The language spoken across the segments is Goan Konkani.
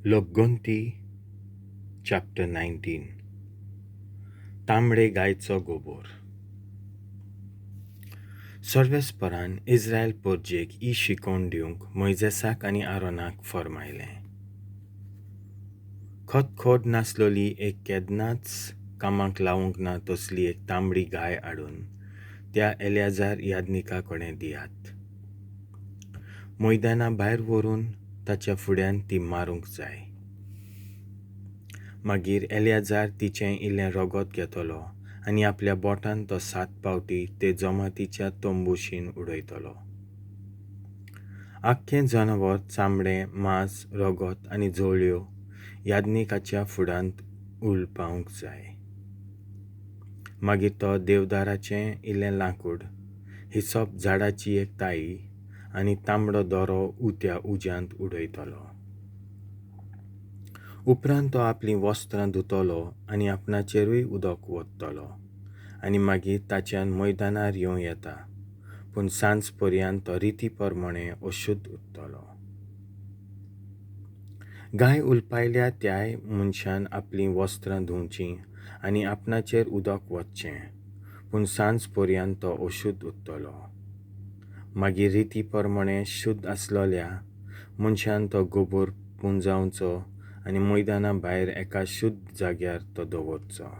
लोकगंती चॅप्टर 19. तांबडे गायचो गोबोर. सर्वेस्परान इस्रायल पोरजेक ही शिकोवण दिवंक मोयजेसाक आनी आरोनाक फर्मायलें. खतखोड नासलोली एक केन्नाच कामाक लावंक ना तसली एक तांबडी गाय हाडून त्या एलियाजार याज्ञिका कडेन दियात. मैदाना भायर व्हरून ताच्या फुड्यान ती मारूंक जाय. मागीर एलियाजार तिचें इल्लें रगत घेतलो आनी आपल्या बोटान तो 7 फावटी ते जमातीच्या तंबूशीन उडयतलो. आख्खें जनावर, चामडें, मांस, रगत आनी जोळयो याज्ञिकाच्या फुडांत उलपावंक जाय. मागीर तो देवदाराचें इल्लें लांकूड, हिसप झाडाची एक ताई आनी तांबडो दोरो उत्या उज्यांत उडयतलो. उपरांत तो आपलीं वस्त्रां धुतलो आनी आपणाचेरूय उदक ओततलो आनी मागीर ताच्यान मैदानार येवं येता, पूण सांज पर्यंत तो रिती प्रमाणे अशुद्ध उरतलो. गाय उलपायल्या त्याय मनशान आपलीं वस्त्रां धुवचीं आनी आपणाचेर उदक ओतचें, पूण सांज पर्यंत तो अशुद्ध उरतलो. मागीर रिती प्रमाणे शुद्ध आसलेल्या मनशान तो गोबोर पुंजावचो आनी मैदाना भायर एका शुद्ध जाग्यार तो दवरचो.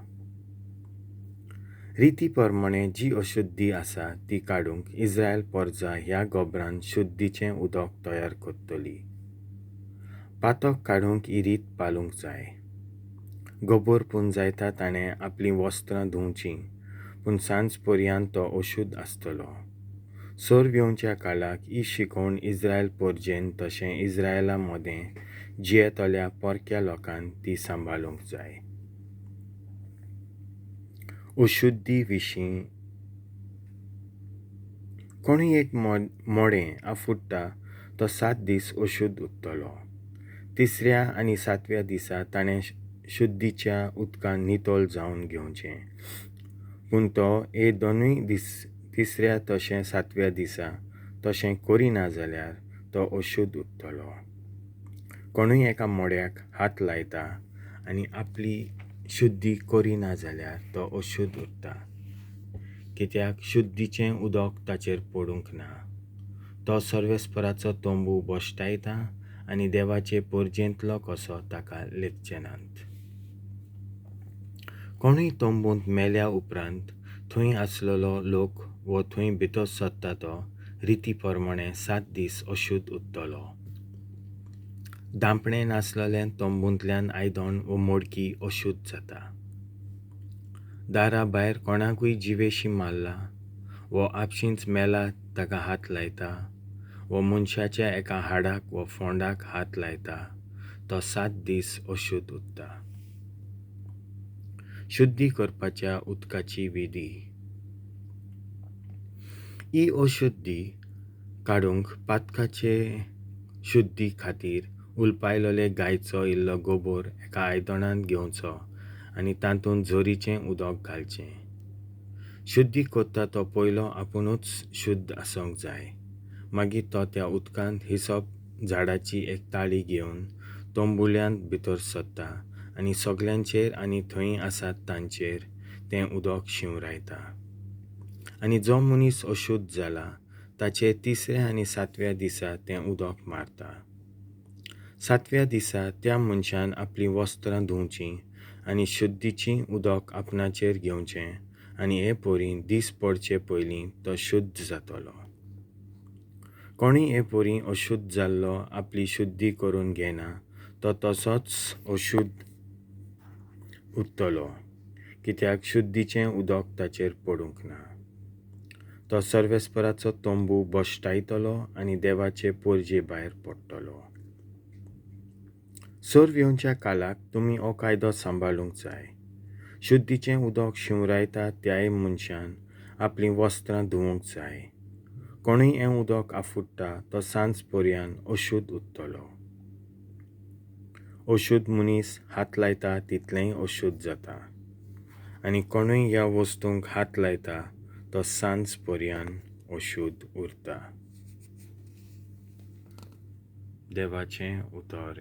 रिती प्रमाणे जी अशुद्धी आसा ती काडूंक इस्रायल परजा ह्या गोबरान शुद्धीचें उदक तयार करतली. पातक काडूंक ही रीत पालूंक जाय. गोबोर पुंजायता ताणें आपलीं वस्त्रां धुवचीं, पूण सांज पर्यंत तो अशुद्ध आसतलो. सर्व येवच्या काळाक ही शिकोवण इस्रायल परजेन तशें इस्रायला मदें जियेतल्या परक्या लोकान ती सांबाळूंक जाय. अशुद्धी विशीं कोणूय एक मोडें आफुडटा तो 7 दीस अशुद्ध उरतलो. तिसऱ्या आनी सातव्या दिसा ताणें शुद्धीच्या उदकान नितळ जावन घेवचें, पूण तो हे दोनूय दीस तिसऱ्या तशें सातव्या दिसा तशें करिना जाल्यार तो अशुद्ध उरतलो. कोणूय एका मोड्याक हात लायता आनी आपली शुद्धी करिना जाल्यार तो अशुद्ध उरता, कित्याक शुद्धीचें उदक ताचेर पडूंक ना. तो सर्वेस्पराचो तंबू भश्टायता आनी देवाचे पोरजेंतलो कसो ताका लेखचे नात. कोणूय तंबूंत मेल्या उपरांत थंय आसलेलो लोक वो थंय भितर सरता तो रिती प्रमाणे 7 दीस अशुद्ध उरतलो. धांपणें नासलेलें तंबूंतल्यान आयदन वो मोडकी अशुद्ध जाता. दारा भायर कोणाकूय जिवेशी मारला वो आपशींच मेला ताका हात लायता वो मनशाच्या एका हाडाक वो फोंडाक हात लायता तो 7 दीस अशुद्ध उरता. शुद्धी करपाच्या उदकाची विधी. ही अशुद्धी काडूंक पातकाचे शुद्धी खातीर उलपायलोले गायचो इल्लो गोबोर एका आयदनांत घेवचो आनी तातूंत झरीचें उदक घालचें. शुद्धी करता तो पयलो आपुणूच शुद्ध आसूंक जाय. मागीर तो त्या उदकांत हिसप झाडाची एक ताळी घेवन तंबुल्यांत भितर सरता आनी सगल्यांचेर आनी थंय आसात तांचेर तें उदक शिंवरायता. आनी जो मनीस अशुद्ध जाला ताचेर तिसऱ्या आनी सातव्या दिसा तें उदक मारता. सातव्या दिसा त्या मनशान आपलीं वस्त्रां धुवचीं आनी शुद्धीचीं उदक आपणाचेर घेवचें आनी हे परीं दीस पडचे पयलीं तो शुद्ध जातलो. कोणूय हे परीं अशुद्ध जाल्लो आपली शुद्धी करून घेना तो तसोच अशुद्ध उरतलो, कित्याक शुद्धीचें उदक ताचेर पडूंक ना. तो सर्वेस्पराचो तंबू भश्टायतलो आनी देवाचे पोरजे भायर पडटलो. सर्व येवच्या काळाक तुमी हो कायदो सांबाळूंक जाय. शुद्धीचें उदक शिंवरायता त्याय मनशान आपलीं वस्त्रां धुवूंक जाय. कोणूय हें उदक आफुडटा तो सांज पर्यंत अशुद्ध उरतलो. अशुद्ध मनीस हात लायता तितलेंय अशुद्ध जाता आनी कोणूय ह्या वस्तूंक हात लायता तो सांज पर्यंत अशुद्ध उरता. देवाचें उतर.